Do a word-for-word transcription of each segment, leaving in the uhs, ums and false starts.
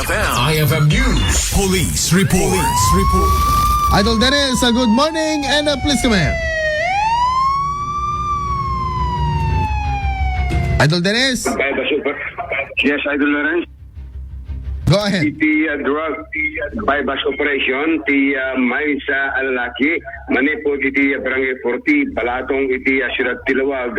I F M News. Police report. Police report. Idol Dennis, uh, good morning and, uh, please come here. Idol Dennis? Bye-bye, super. Yes, Idol Lawrence. Go ahead. Iti, uh, drug buy-bust operation, ti, uh, maysa a lalaki, manipud iti, uh, Barangay forty, Balatong iti, uh, Siudad ti Laoag,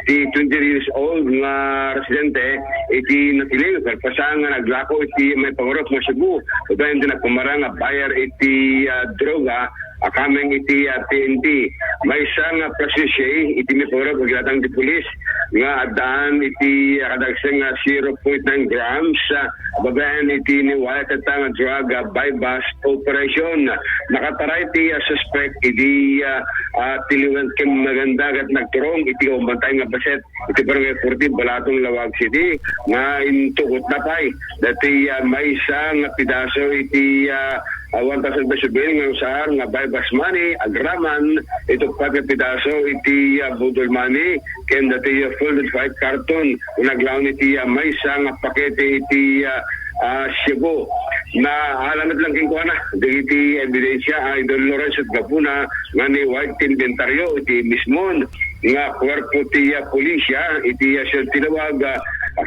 ti twenty years old nga residente iti Natiliw, kalpasan nga naglako iti may pangurup nga Cebu, babaen ti nagpamarang nga buyer iti, ah, droga, a coming iti, ah, P N P. Maysa nga plastic iti may pangurup nga ginatang ti pulis nga addaan iti, ah, kadagsen nga zero point nine grams, ah, babaen iti niwayat nga drug, ah, buy-bust operation. Nakataray ti, ah, suspect idi, ah, ah, tiliwen ken maganda ket nagturong iti umbantay nga baset iti Barangay forty, Balatong, Laoag City, nga intugot na pay dati, ah, maysa nga pidaso iti, ah, ah, one thousand peso bill nga usar nga buy-bust money, agraman, iti uppat nga pidaso iti, ah, boodle money, ken dati, ah, folded five carton, nga naglaon iti, ah, maysa nga pakete iti, ah, ah, Cebu. Naaramid lang kenkuana dagiti ebidensya, Idol Lawrence, gapuna nga niwayat ti inventaryo iti mismon nga kuerpo ti, ah, pulisya iti, ah, Siudad ti Laoag, ah,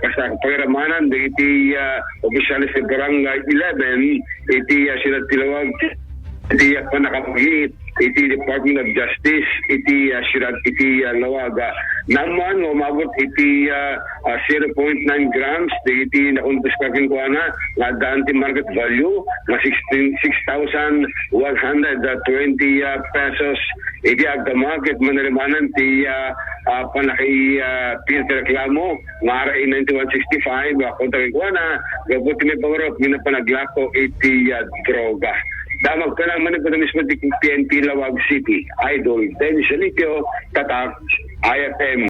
kas pagiramanan dagiti, ah, opisyales ti Barangay eleven iti, ah, Siudad ti Laoag, iti, ah, pannakabuhi iti Department of Justice iti, ah, Siudad iti, ah, Laoag. Naammuan nga umabot iti, ah, ah, zero point nine grams dagiti nakumpiska kenkuana nga addaan ti market value nga sixteen, six thousand one hundred twenty, ah, pesos. Iti agdama ket manirimanan ti, ah, ah, panaki-, ah, pirti reklamo nga R A ninety-one sixty-five, ah, kontra kenkuana, gapu ti may pangurup nga panaglako iti, ah, droga. Damag pa lang man iti mismo ti P N P Laoag City. Idol Dennis Alicio, Tatak, I F M.